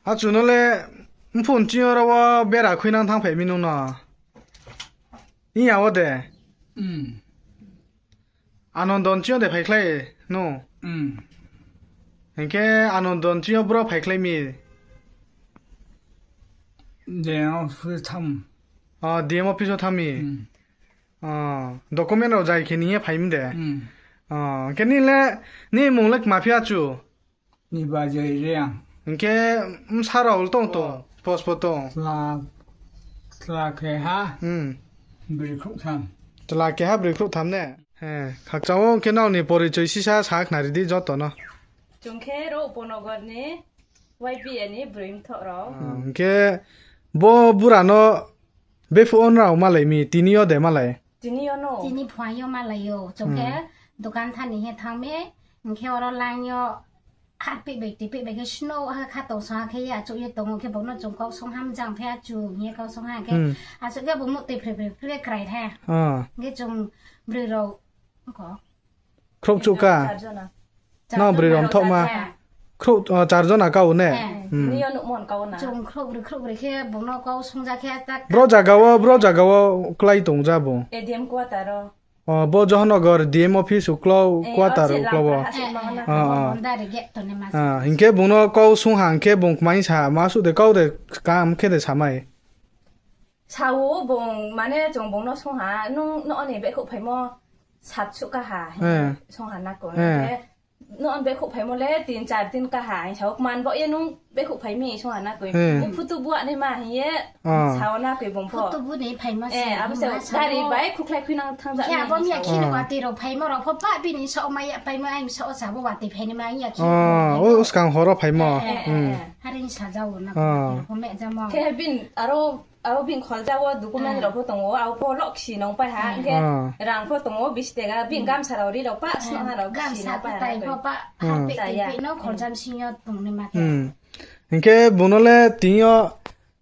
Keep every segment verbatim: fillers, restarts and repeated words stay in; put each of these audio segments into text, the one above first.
Achu no le mphun chini oro o bera khuinang thang phai mi nung no. Iya o de. Hmm. Anandon chini o de phai khlai no. Hmm. Hinkhe Anandon chini o bro phai khlai mi. De office tham. Ah, D M office o thang mi. Hmm. Ah, document rok jai khe niya phai mi de. Hmm. Ah, hinkhe ni le ni mung le ma phi achu. Ni bajai Reang. Hinkhe bwsa rok tong tong, post po tong. Chwla, chwla keha, hmm, bwrwi khuk tham. Chwla keha bwrwi khuk tham ne? He, khakchang o hinkhe nokni porichoi sisa sa khna ridi joto no. Chwng khe ro Upanagar ni Y B A ni bwrwi mthok rok. Ah, hinkhe bo bura no bephuh o nrao malai mi, tini o de malai. Tini o no. Tini phuaio malaio. Chwng khe hmm, dokan thani he thang mi, hinkhe oro line o Harpik bai tipik bai khe snow ha kha tong song ha khe ya achuk ye tongo khe bokno chwng kok song ham jang phe achuk ye kok song ha khe hmm, achuk khe bo muk twi phre phre phre krai tha. Ah. Khe chwng bwrwi rok ko. Khrouh chuk ka? Char jona. No bwrwi rok thok ma. Char jona. Khrouh, ah, char jona ka o ne? Eh. Hmm. Ni yo nuk mon ka o na. Chwng khrouh bwrwi khrouh bwrwi khe bokno kok song ja khe tak. Bro jaga o, bro jaga o klai tong ja bo. A D M quarter o. Oh, bo Johanagar D M office uklo, eh, quarter uklo bo. Eh, eh, ah, ah. Direct to ne mas. Ah, hinkhe bungno kok sung ha, hinkhe bung kmai sa, ma su de kok de kam khe de samai. Sao bung mane chwng bungno sung ha, nung no ni bekhuk phaimo sat su ka ha, eh, sung ha na ko. Eh. Hinkhe No, an bekhuk phaimo le tin char din kaha, ang sao kman bo ye nung bekhuk phaimi song ana koi. Hmm. Bo phutu buak ni ma hiye, ah, sao na koi bong pho. Phutu bu ni phaimo. Eh, abo se gari bai khuklai khuinang thang ja. Ya, bom ya khini wati ro phaimo ro pho pa bini so ma ya phaimo ang so sa bo wati phaini ma ya khini. Ah, o uskang horo phaimo. Eh, eh, hmm, eh. Haring sa jao na. Ah. Ko me jamo. Khe bin aro Abo bini kholjago document rok pho tongo, abo pho lok si nong pai ha, hwnkhe rang pho tongo, bish tega, bini gamsa rok ri rok pa sno ha rok si nong pai ha. Gamsa tai pho pa, harpik twi phi no kholjam sing yo tong ni ma khe. Hmm. Hwnkhe bono le tini yo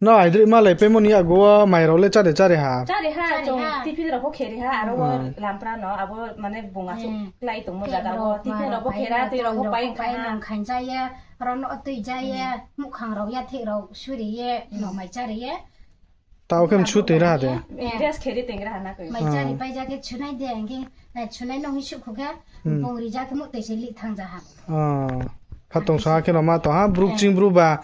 no aidri ma lai paimo ni yago o mai rok le chare chare ha. Chare ha, chare chong ha. Tiffin rok pho kheri ha, aro o lampra no, abo mane bunga chuk lai tongmo jaga o, tiffin rok pho khera, twi rok pho pai wngkha ha. Nong khain ja ye, oro no twi ja ye, mukhang rok ya thik rok suri ye, no mai chari ye. Tao khe msu twi raha de. Eh, dress kheri tengra hana koi. Mai chari pai ja khe chunai de, hwnkhe, eh, chunai no hwi sukhu khe, hmm, bung ri ja khe muk twi se lik thang ja ha. Ah, phatong sa khe no ma to ha, bruk ching bru ba.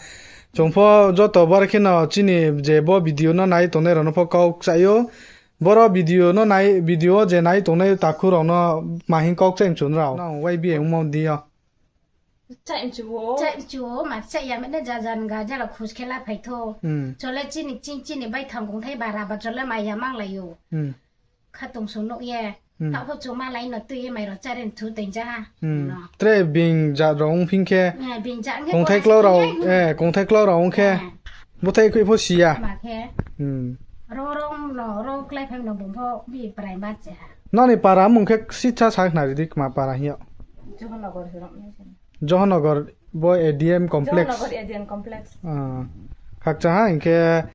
Chong pho joto bar khe no chini je bo video no nai tongnai rok no pho kok chaio. Boro video no nai, video je nai tongnai takhu rok no ma hin kok cheng chun rao. No, Y B A wngmo di yo. Chai mchuo. Chai mchuo, ma chai ya mene ja jan ga jala khus khela phaitho. Hmm. Chole chini, chini, chini bai thang kong thai bara ba chole mai ya mang lai yo. Hmm. Kha tong sung nuk ye. Hmm. Ta pho chuma lai no twi ye mai ro charen thu teng ja ha. Hmm. No. Tre bing ja rong phing khe. Eh, bing ja nge kong thai klo rao, eh, kong thai klo rao khe. Eh. Bo thai khui pho siya. Ma khe. Hmm. Ro rong no, ro klai phai no bung pho bi prai ma che ha. Nani para mung khe sitsa sa khna ri dik ma para hiya. Johanagar hirok ni. Johanagar bo A D M complex. Johanagar A D M complex. Ah, khakcha ha hinkhe.